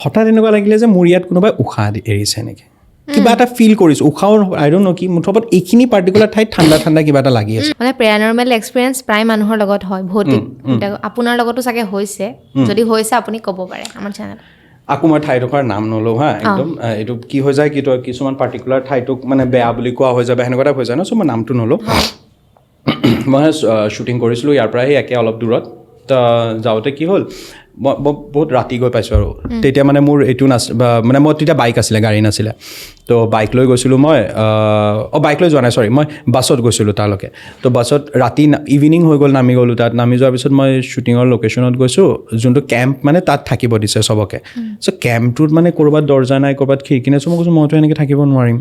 হঠাৎ এনেকুৱা লাগিলে যে মোৰ ইয়াত কোনোবাই উশাহ এৰিছে, এনেকৈ কিবা এটা ফিল কৰিছোঁ। উশাহৰ আই don't ন' কি, মুঠৰ ওপৰত এইখিনি পাৰ্টিকুলাৰ ঠাইত ঠাণ্ডা ঠাণ্ডা কিবা এটা লাগি আছে। মানে পেৰানৰ্মেল এক্সপিৰিয়েঞ্চ প্ৰায় মানুহৰ লগত হয়, ভৌতিক। আপোনাৰ লগতো চাগে হৈছে। যদি হৈছে, আপুনি ক'ব পাৰে আমাৰ চেনেলত। আকৌ মই ঠাইডোখৰ নাম নলওঁ হা একদম। এইটো কি হৈ যায় কি তই কিছুমান পাৰ্টিকুলাৰ ঠাইটোক মানে বেয়া বুলি কোৱা হৈ যায় বা সেনেকুৱা টাইপ হৈ যায় ন। চ' মই নামটো নলওঁ। মই শ্বুটিং কৰিছিলোঁ ইয়াৰ পৰা সেই একে অলপ দূৰত। ত যাওঁতে কি হ'ল, মই বহুত ৰাতি গৈ পাইছোঁ আৰু তেতিয়া মানে মোৰ এইটো নাচ বা মানে মই তেতিয়া বাইক আছিলে, গাড়ী নাছিলে। তো বাইক লৈ গৈছিলোঁ মই। অঁ, বাইক লৈ যোৱা নাই, চৰি, মই বাছত গৈছিলোঁ তালৈকে। তো বাছত ৰাতি ইভিনিং হৈ গ'ল, নামি গ'লোঁ তাত। নামি যোৱাৰ পিছত মই শ্বুটিঙৰ লোকেশ্যনত গৈছোঁ, যোনটো কেম্প মানে তাত থাকিব দিছে চবকে। চ' কেম্পটোত মানে ক'ৰবাত দৰ্জা নাই, ক'ৰবাত খিৰিকী নাই। চ' মই কৈছোঁ, মইতো এনেকৈ থাকিব নোৱাৰিম।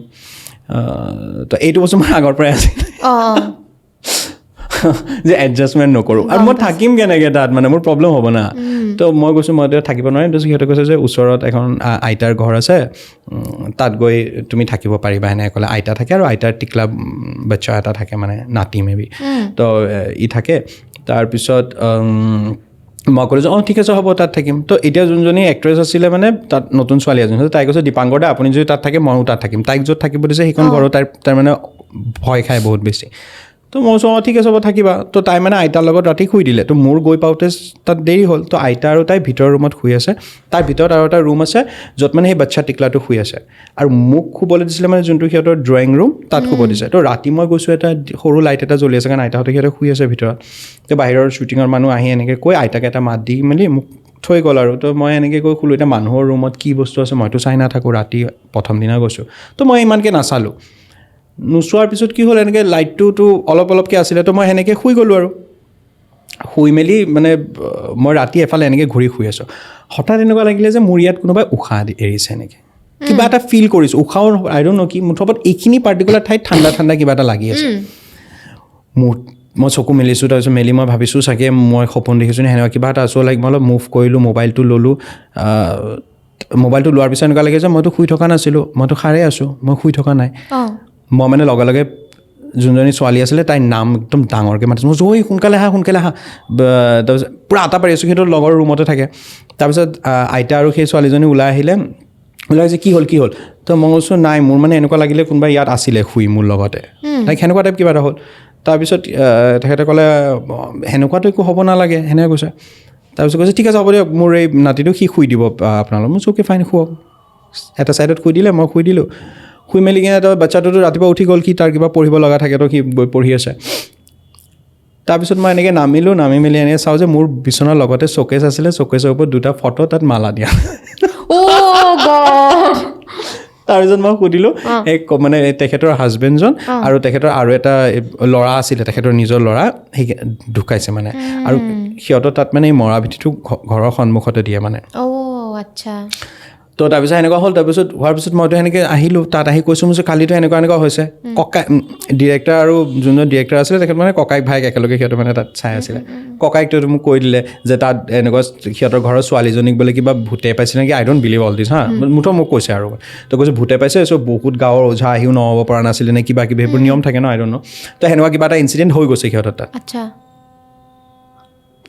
তো এইটো বস্তু মোৰ আগৰ পৰাই আছিল যে এডজাষ্টমেণ্ট নকৰোঁ আৰু মই থাকিম কেনেকৈ তাত, মানে মোৰ প্ৰব্লেম হ'ব না। তো মই কৈছোঁ, মই এতিয়া থাকিব নোৱাৰিম। তাৰপিছত সিহঁতে কৈছে যে ওচৰত এখন আইতাৰ ঘৰ আছে, তাত গৈ তুমি থাকিব পাৰিবা, সেনেকৈ ক'লে। আইতা থাকে আৰু আইতাৰ টিকলা বাচ্চা এটা থাকে, মানে নাতি মে বি। তো ই থাকে। তাৰপিছত মই ক'লোঁ যে অঁ, ঠিক আছে, হ'ব, তাত থাকিম। তো এতিয়া যোনজনী এক্ট্ৰেছ আছিলে, মানে তাত নতুন ছোৱালী এজনী আছিলে, তাই কৈছে, দীপাংকৰ দা, আপুনি যদি তাত থাকে, ময়ো তাত থাকিম। তাইক য'ত থাকিব দিছে সেইখন ঘৰত তাই মানে ভয় খায় বহুত বেছি। তো মই কৈছোঁ, অঁ, ঠিক আছে, হ'ব, থাকিবা। তো তাই মানে আইতাৰ লগত ৰাতি শুই দিলে। তো মোৰ গৈ পাওঁতে তাত দেৰি হ'ল। তো আইতা আৰু তাই ভিতৰৰ ৰুমত শুই আছে। তাৰ ভিতৰত আৰু এটা ৰুম আছে, য'ত মানে সেই বাচ্ছা টিকলাটো শুই আছে। আৰু মোক শুবলৈ দিছিলে মানে যোনটো সিহঁতৰ ড্ৰয়িং ৰুম, তাত শুব দিছে। তো ৰাতি মই গৈছোঁ, এটা সৰু লাইট এটা জ্বলি আছে, কাৰণ আইতাহঁতে সিহঁতে শুই আছে ভিতৰত। তো বাহিৰৰ শ্বুটিঙৰ মানুহ আহি এনেকৈ কৈ আইতাক এটা মাত দি মেলি মোক থৈ গ'ল আৰু। তো মই এনেকৈ গৈ শুলোঁ। এতিয়া মানুহৰ ৰুমত কি বস্তু আছে মইতো চাই নাথাকোঁ, ৰাতি প্ৰথম দিনা গৈছোঁ, তো মই ইমানকৈ নাচালোঁ। নোচোৱাৰ পিছত কি হ'ল, এনেকৈ লাইটটোতো অলপ অলপকৈ আছিলে, তো মই সেনেকৈ শুই গ'লোঁ। আৰু শুই মেলি মানে মই ৰাতি এফালে এনেকৈ ঘূৰি শুই আছোঁ। হঠাৎ এনেকুৱা লাগিলে যে মোৰ ইয়াত কোনোবাই উশাহ এৰিছে, এনেকৈ কিবা এটা ফিল কৰিছোঁ। উশাহৰ আই don't ন' কি, মুঠৰ ওপৰত এইখিনি পাৰ্টিকুলাৰ ঠাইত ঠাণ্ডা ঠাণ্ডা কিবা এটা লাগি আছে। মই চকু মেলিছোঁ। তাৰপিছত মেলি মই ভাবিছোঁ চাগে মই সপোন দেখিছোঁ নে সেনেকুৱা কিবা এটা আছোঁ। লাইক মই অলপ মুভ কৰিলোঁ, মোবাইলটো ল'লোঁ। মোবাইলটো লোৱাৰ পিছত এনেকুৱা লাগে যে মইতো শুই থকা নাছিলোঁ, মইতো সাৰে আছোঁ, মই শুই থকা নাই। মই মানে লগে লগে যোনজনী ছোৱালী আছিলে, তাইৰ নাম একদম ডাঙৰকৈ মাতিছোঁ। মই কৈছোঁ, ঐ, সোনকালে আহা, সোনকালে আহা। তাৰপিছত পূৰা আটা পাৰি আছোঁ, সিহঁতৰ লগৰ ৰুমতে থাকে। তাৰপিছত আইতা আৰু সেই ছোৱালীজনী ওলাই আহিলে। ওলাই আহিছে, কি হ'ল, কি হ'ল? তো মই কৈছোঁ, নাই, মোৰ মানে এনেকুৱা লাগিলে কোনোবা ইয়াত আছিলে শুই মোৰ লগতে, লাইক সেনেকুৱা টাইপ কিবা এটা হ'ল। তাৰপিছত তেখেতে ক'লে, সেনেকুৱাতো একো হ'ব নালাগে, সেনেকৈ কৈছে। তাৰপিছত কৈছে, ঠিক আছে, হ'ব দিয়ক, মোৰ এই নাতিটো সি শুই দিব আপোনালোক। মই অ'কে, ফাইন, শুৱক। এটা ছাইডত শুই দিলে, মই শুই দিলোঁ। শুই মেলি কিনে তো বাচ্ছাটোতো ৰাতিপুৱা উঠি গ'ল, সি তাৰ কিবা পঢ়িব লগা থাকে, তো সি গৈ পঢ়ি আছে। তাৰপিছত মই এনেকৈ নামিলোঁ। নামি মেলি এনেকৈ চাওঁ যে মোৰ বিচনাৰ লগতে শ্ব'কেছ আছিলে, শ্ব'কেছৰ ওপৰত দুটা ফটো, তাত মালা দিয়া। অ' গড! তাৰপিছত মই সুধিলোঁ, এই মানে তেখেতৰ হাজবেণ্ডজন আৰু তেখেতৰ আৰু এটা এই ল'ৰা আছিলে, তেখেতৰ নিজৰ ল'ৰা, সেই ঢুকাইছে মানে। আৰু সিহঁতৰ তাত মানে এই মৰা ভেটিটো ঘৰৰ সন্মুখতে দিয়ে মানে। অ' আচ্ছা। তো তাৰপিছত সেনেকুৱা হ'ল। তাৰপিছত হোৱাৰ পিছত মইতো সেনেকৈ আহিলোঁ। তাত আহি কৈছোঁ, মই কালিতো এনেকুৱা এনেকুৱা হৈছে। ককাই ডিৰেক্টৰ আৰু যোনজন ডিৰেক্টৰ আছিলে, তেখেত মানে ককাইক ভাইক একেলগে সিহঁতে মানে তাত চাই আছিলে। ককাইকটোতো মোক কৈ দিলে যে তাত এনেকুৱা সিহঁতৰ ঘৰৰ ছোৱালীজনীক বোলে কিবা ভূতে পাইছে নেকি। I don't believe all this হা, মুঠৰ মোক কৈছে আৰু। তো কৈছে ভূতে পাইছে, চ' বহুত গাঁৱৰ ওজা আহিও নমাব পৰা নাছিলে নে কিবা কিবি সেইবোৰ নিয়ম থাকে ন, I don't ন'। তো সেনেকুৱা কিবা এটা ইনচিডেণ্ট হৈ গৈছে সিহঁতৰ তাত।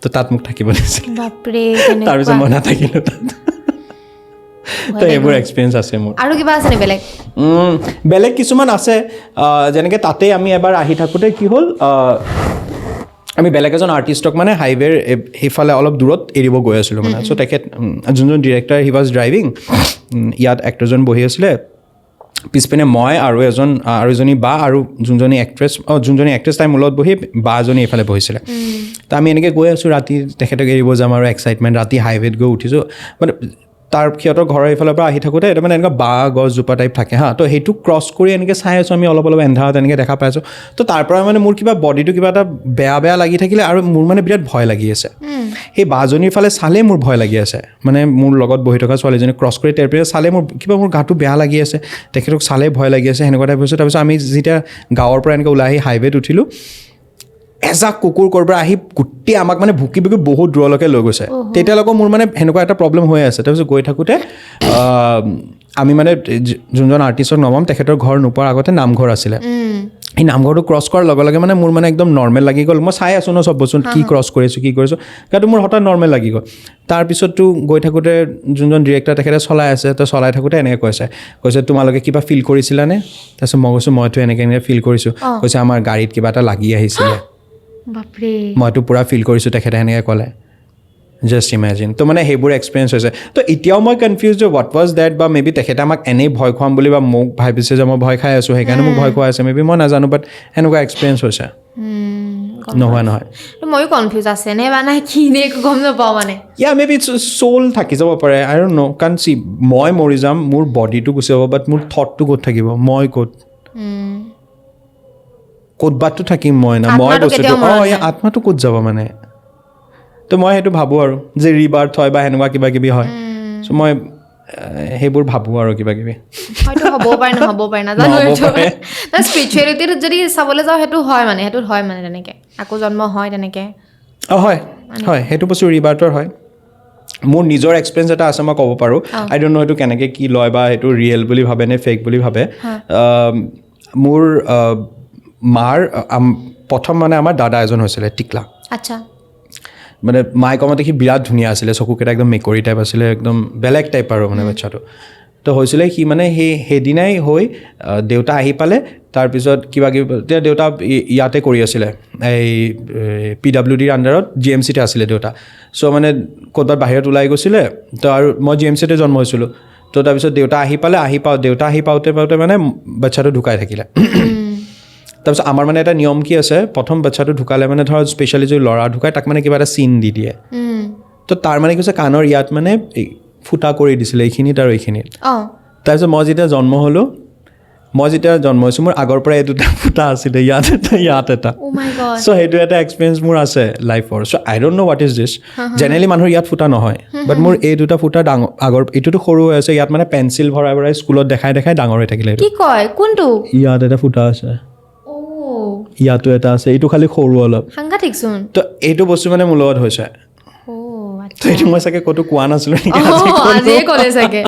তো তাত মোক থাকিব দিছিল। বাপৰে! তাৰপিছত কেনেকুৱা মই নাথাকিলোঁ তাত। তো এইবোৰ এক্সপিৰিয়েঞ্চ আছে মোৰ। আৰু কিবা আছে নে বেলেগ? বেলেগ কিছুমান আছে। যেনেকৈ তাতেই আমি এবাৰ আহি থাকোঁতে কি হ'ল, আমি বেলেগ এজন আৰ্টিষ্টক মানে হাইৱেৰ সেইফালে অলপ দূৰত এৰিব গৈ আছিলোঁ মানে। চ' তেখেত যোনজন ডিৰেক্টৰ, he was driving, ইয়াত এক্টৰজন বহি আছিলে, পিছপিনে মই আৰু এজন আৰু এজনী বা আৰু যোনজনী এক্ট্ৰেছ, অঁ, যোনজনী এক্ট্ৰেছ তাই মোৰ লগত বহি, বা এজনী এইফালে বহিছিলে। তো আমি এনেকৈ গৈ আছোঁ, ৰাতি তেখেতক এৰিব যাম আৰু এক্সাইটমেণ্ট, ৰাতি হাইৱেত গৈ উঠিছোঁ। মানে তাৰ সিহঁতৰ ঘৰৰ এইফালৰ পৰা আহি থাকোঁতে এটা মানে এনেকুৱা বাঁহ গছজোপা টাইপ থাকে হা। তো সেইটো ক্ৰছ কৰি এনেকৈ চাই আছোঁ আমি, অলপ অলপ এন্ধাৰত এনেকৈ দেখা পাই আছোঁ। তো তাৰ পৰা মানে মোৰ কিবা বডিটো কিবা এটা বেয়া বেয়া লাগি থাকিলে আৰু মোৰ মানে বিৰাট ভয় লাগি আছে। সেই বাজনীৰ ফালে চালেই মোৰ ভয় লাগি আছে। মানে মোৰ লগত বহি থকা ছোৱালীজনী ক্ৰছ কৰি তাৰ পিছত চালে মোৰ কিবা মোৰ গাটো বেয়া লাগি আছে, তেখেতক চালে ভয় লাগি আছে, সেনেকুৱা টাইপ হৈছে। তাৰপিছত আমি যেতিয়া গাঁৱৰ পৰা এনেকৈ ওলাই আহি হাইৱেত উঠিলোঁ, এজাক কুকুৰ ক'ৰ পৰা আহি গোটেই আমাক মানে ভুকি ভুকি বহুত দূৰলৈকে লৈ গৈছে। তেতিয়ালৈকে মোৰ মানে সেনেকুৱা এটা প্ৰব্লেম হৈ আছে। তাৰপিছত গৈ থাকোঁতে আমি মানে যোনজন আৰ্টিষ্টক নমাম, তেখেতৰ ঘৰ নোপোৱাৰ আগতে নামঘৰ আছিলে। সেই নামঘৰটো ক্ৰছ কৰাৰ লগে লগে মানে মোৰ মানে একদম নৰ্মেল লাগি গ'ল। মই চাই আছোঁ ন চব বস্তু, কি ক্ৰছ কৰি আছোঁ, কি কৰিছোঁ। কিন্তু মোৰ হঠাৎ নৰ্মেল লাগি গ'ল। তাৰপিছততো গৈ থাকোঁতে যোনজন ডিৰেক্টৰ, তেখেতে চলাই আছে। তো চলাই থাকোঁতে এনেকৈ কৈছে, তোমালোকে কিবা ফিল কৰিছিলানে? তাৰপিছত মই কৈছোঁ, মইতো এনেকৈ এনেকৈ ফিল কৰিছোঁ। কৈছে, আমাৰ গাড়ীত কিবা এটা লাগি আহিছিলে। বাপৰে! মইতো পূৰা ফিল কৰিছোঁ, তেখেতে সেনেকৈ ক'লে। Just imagine. তো মানে সেইবোৰ এক্সপিৰিয়েঞ্চ হৈছে। তো এতিয়াও মই কনফিউজ যে what was that, বা মে বি তেখেতে আমাক এনেই ভয় খুৱাম বুলি বা মোক ভাবিছে যে মই ভয় খাই আছোঁ, সেইকাৰণে মোক ভয় খুৱাই আছে মে বি, মই নাজানো। বাট সেনেকুৱা এক্সপিৰিয়েঞ্চ হৈছে। গম নোহোৱা নহয়। তো ময়ো কনফিউজ, আছে নে বা নাই, কি নে, একো গম নাপাওঁ মানে। ইয়া, মে বি চ'ল থাকি যাব পাৰে, I don't know. কাৰণ চি, মই মৰি যাম, মোৰ বডিটো গুচি যাব, বাট মোৰ থটটো ক'ত থাকিব? মই ক'ত ক'তবাততো থাকিম মই না মই আত্মাটো বস্তুটো কেতিয়াও মৰা ইয়াৰ নাই। আত্মাটো ক'ত যাব মানে? তো মই সেইটো ভাবোঁ আৰু যে ৰিবাৰ্থ হয় বা সেনেকুৱা কিবা কিবি হয়। চ' মই সেইবোৰ ভাবোঁ আৰু কিবা কিবি। হয়তো হ'বও পাৰে, নহ'বও পাৰে, নাজানো। নহ'ব এইটো পাৰে। স্পিৰিচুৱেলিটিত যদি চাবলৈ যাওঁ, সেইটো হয় মানে তেনেকে আকৌ জন্ম হয় তেনেকে। অঁ, হয়, সেইটো বস্তু ৰিবাৰ্থৰ হয়। মোৰ নিজৰ এক্সপিৰিয়েঞ্চ এটা আছে, মই ক'ব পাৰোঁ। আই don't ন' সেইটো কেনেকৈ কি লয় বা সেইটো ৰিয়েল বুলি ভাবে নে ফেক বুলি ভাবে। মোৰ মাৰ প্ৰথম মানে আমাৰ দাদা এজন হৈছিলে, টিকলা। মানে মায়ে কমতে সি বিৰাট ধুনীয়া আছিলে, চকুকেইটা একদম মেকুৰী টাইপ আছিলে, একদম বেলেগ টাইপ আৰু মানে বাচ্ছাটো। তো হৈছিলে সি মানে সেইদিনাই হৈ দেউতা আহি পালে। তাৰপিছত কিবা কিবি, তেতিয়া দেউতা ইয়াতে কৰি আছিলে, এই পিডাব্লিউ ডিৰ আণ্ডাৰত জিএমচিতে আছিলে দেউতা। চ' মানে ক'ৰবাত বাহিৰত ওলাই গৈছিলে। তো আৰু মই জিএমচিতে জন্ম হৈছিলোঁ। তো তাৰপিছত দেউতা আহি পালে, দেউতা আহি পাওঁতে পাওঁতে মানে বাচ্ছাটো ঢুকাই থাকিলে। তাৰপিছত আমাৰ মানে এটা নিয়ম কি আছে, প্ৰথম বাচ্ছাটো ঢুকালে মানে ধৰ স্পেচিয়েলি যদি ল'ৰা ঢুকায়, তাক মানে কিবা এটা চিন দি দিয়ে। তো তাৰ মানে কি হৈছে, কাণৰ ইয়াত মানে এই ফুটা কৰি দিছিলে, এইখিনিত আৰু এইখিনিত। তাৰপিছত মই যেতিয়া জন্ম হ'লোঁ, মই যেতিয়া জন্ম হৈছোঁ, মোৰ আগৰ পৰা এই দুটা ফুটা আছিলে, ইয়াত এটা, ইয়াত এটা। Oh my God! চ' সেইটো এটা এক্সপিৰিয়েঞ্চ মোৰ আছে লাইফৰ। So I don't know what is this. Generally মানুহৰ ইয়াত ফুটা নহয়, বাট মোৰ এই দুটা ফুটা ডাঙৰ আগৰ, এইটোতো সৰু হৈ আছে। ইয়াত মানে পেঞ্চিল ভৰাই ভৰাই স্কুলত দেখাই দেখাই ডাঙৰ হৈ থাকিলে এইটো। কি কয়, কোনটো? ইয়াত এটা ফুটা আছে। ইয়াতো এটা আছে, এইটো খালি সৰু অলপ। সাংঘাতিকচোন। তো এইটো বস্তু মানে মোৰ লগত হৈছে। অ' তো এইটো মই চাগে ক'তো কোৱা নাছিলোঁ নেকি? আজি ক'লো। আজিয়ে ক'লে চাগে।